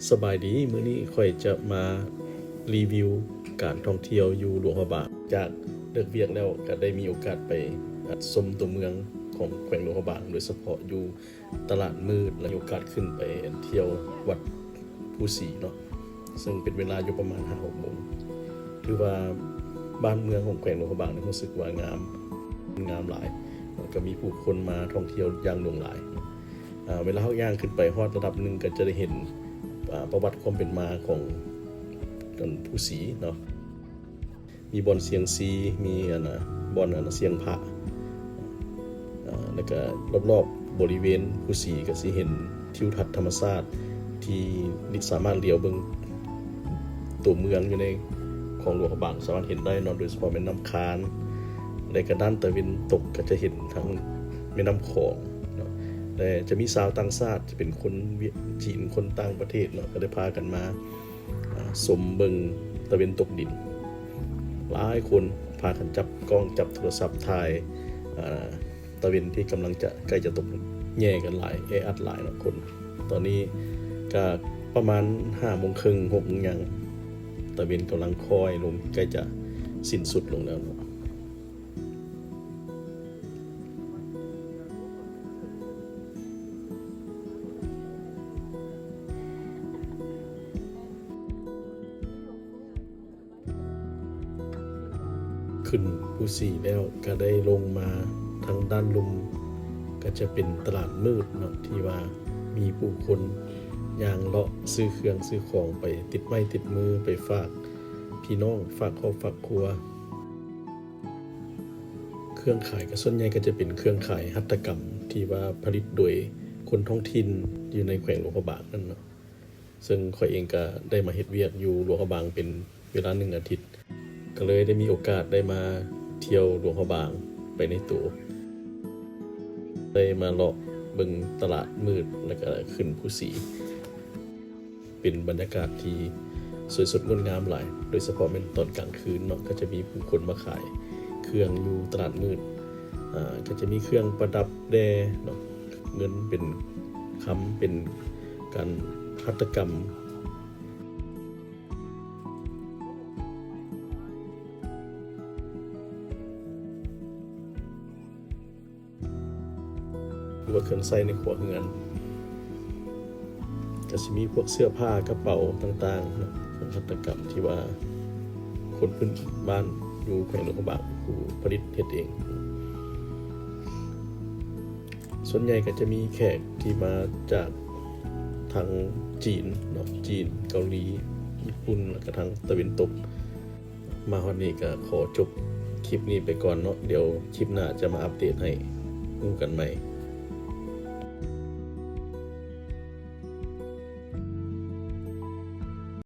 ສະບາຍດີ, ມື້ນີ້ຂ້ອຍຈະມາຣີວິວການທ່ອງທ່ຽວຢູ່ຫຼວງພະບາງ. ຈາກເລີກວຽກແລ້ວກໍໄດ້ມີໂອກາດໄປຊົມຕົວເມືອງຂອງແຂວງຫຼວງພະບາງ, ໂດຍສະເພາະຢູ່ຕະຫຼາດມືດ ແລະ ມີໂອກາດຂຶ້ນໄປທ່ຽວວັດພູສີເນາະ, ເຊິ່ງເປັນເວລາຢູ່ປະມານຫ້າຫົກໂມງ. ຖືວ່າບ້ານເມືອງຂອງແຂວງຫຼວງພະບາງນີ້ຮູ້ສຶກວ່າງາມ, ງາມຫຼາຍ, ແລ້ວກໍມີຜູ້ຄົນມາທ່ອງທ່ຽວຢ່າງຫຼວງຫຼາຍ. ອາ ເວລາເຮົາຍ່າງຂຶ້ນໄປຮອດລະດັບໜຶ່ງ ກໍຈະໄດ້ເຫັນ ອາ ປະຫວັດຄວາມເປັນມາຂອງ ອັນ ພູສີເນາະ, ມີບ່ອນສ່ຽງຊີ, ມີ ອັນນະ ບ່ອນ ອັນນະ ສ່ຽງພະ, ອາ ແລ້ວກໍລອບໆບໍລິເວນພູສີກໍຊິເຫັນທິວທັດທຳມະຊາດທີ່ສາມາດຫຼຽວເບິ່ງ ຕົວເມືອງຢູ່ໃນຂອງຫຼວງພະບາງສາມາດເຫັນໄດ້ເນາະ, ໂດຍສະເພາະແມ່ນ້ຳຄານ ແລະ ກະດ້ານຕາເວັນຕົກກໍຈະເຫັນທັງແມ່ນ້ຳຂອງເນາະ, ແລະ ຈະມີຊາວຕ່າງຊາດ ຈະເປັນຄົນຫວຽດ ຈີນ ຄົນຕ່າງປະເທດເນາະ ກໍໄດ້ພາກັນມາ ອາ ຊົມເບິ່ງຕາເວັນຕົກດິນ. ຫຼາຍຄົນພາກັນຈັບກ້ອງ ຈັບໂທລະສັບຖ່າຍ ອາ ຕາເວັນທີ່ກຳລັງຈະ ໃກ້ຈະຕົກ ແຍ່ກັນຫຼາຍ ແອອັດຫຼາຍເນາະຄົນ. ຕອນນີ້ກະປະມານຫ້າໂມງເຄິ່ງ ຫົກໂມງຫຍັງ, ຕາເວັນກຳລັງຄ້ອຍລົງ ໃກ້ຈະສິ້ນສຸດລົງແລ້ວເນາະ. ຂຶ້ນພູສີແລ້ວກະໄດ້ລົງມາທາງດ້ານລຸ່ມ, ກະຈະເປັນຕະຫຼາດມືດເນາະ ທີ່ວ່າມີຜູ້ຄົນຍ່າງເລາະຊື້ເຄື່ອງຊື້ຂອງໄປຕິດໄມ້ຕິດມື ໄປຝາກພີ່ນ້ອງ ຝາກຄອບຝາກຄົວ. ເຄື່ອງຂາຍກະສ່ວນໃຫຍ່ກະຈະເປັນເຄື່ອງຂາຍຫັດຖະກຳ ທີ່ວ່າຜະລິດໂດຍຄົນທ້ອງຖິ່ນຢູ່ໃນແຂວງຫຼວງພະບາງນັ້ນເນາະ. ເຊິ່ງຂ້ອຍເອງກະໄດ້ມາເຮັດວຽກຢູ່ຫຼວງພະບາງເປັນເວລາໜຶ່ງອາທິດ, ກະເລີຍໄດ້ມີໂອກາດໄດ້ມາທ່ຽວຫຼວງພະບາງໄປໃນໂຕ, ໄດ້ມາເລາະເບິ່ງຕະຫຼາດມືດ ແລ້ວກະຂຶ້ນພູສີ. ເປັນບັນຍາກາດທີ່ສວຍສົດງົດງາມຫຼາຍ, ໂດຍສະເພາະແມ່ນຕອນກາງຄືນເນາະ, ກະຈະມີຜູ້ຄົນມາຂາຍເຄື່ອງຢູ່ຕະຫຼາດມືດ, ອາ ກະຈະມີເຄື່ອງປະດັບແດ່ເນາະ, ເງິນເປັນຄຳ ເປັນ ການຫັດຖະກຳ ຫຼືວ່າເຄື່ອງໃຊ້ໃນຄົວເຮືອນ, ກະຊິມີພວກເສື້ອຜ້າ ກະເປົາຕ່າງໆເນາະ, ເຄື່ອງຫັດຖະກຳທີ່ວ່າຄົນພື້ນບ້ານຢູ່ແຂວງຫຼວງພະບາງ ຜູ້ຜະລິດເຮັດເອງ. ສ່ວນໃຫຍ່ກໍຈະມີແຂກທີ່ມາຈາກທາງຈີນເນາະ, ຈີນ, ເກົາຫຼີ, ຍີ່ປຸ່ນ ແລ້ວກະທາງຕາເວັນຕົກ. ມາຮອດນີ້ກໍຂໍຈົບຄລິບນີ້ໄປກ່ອນເນາະ, ດຽວຄລິບໜ້າຈະມາອັບເດດໃຫ້ຮູ້ກັນໃໝ່.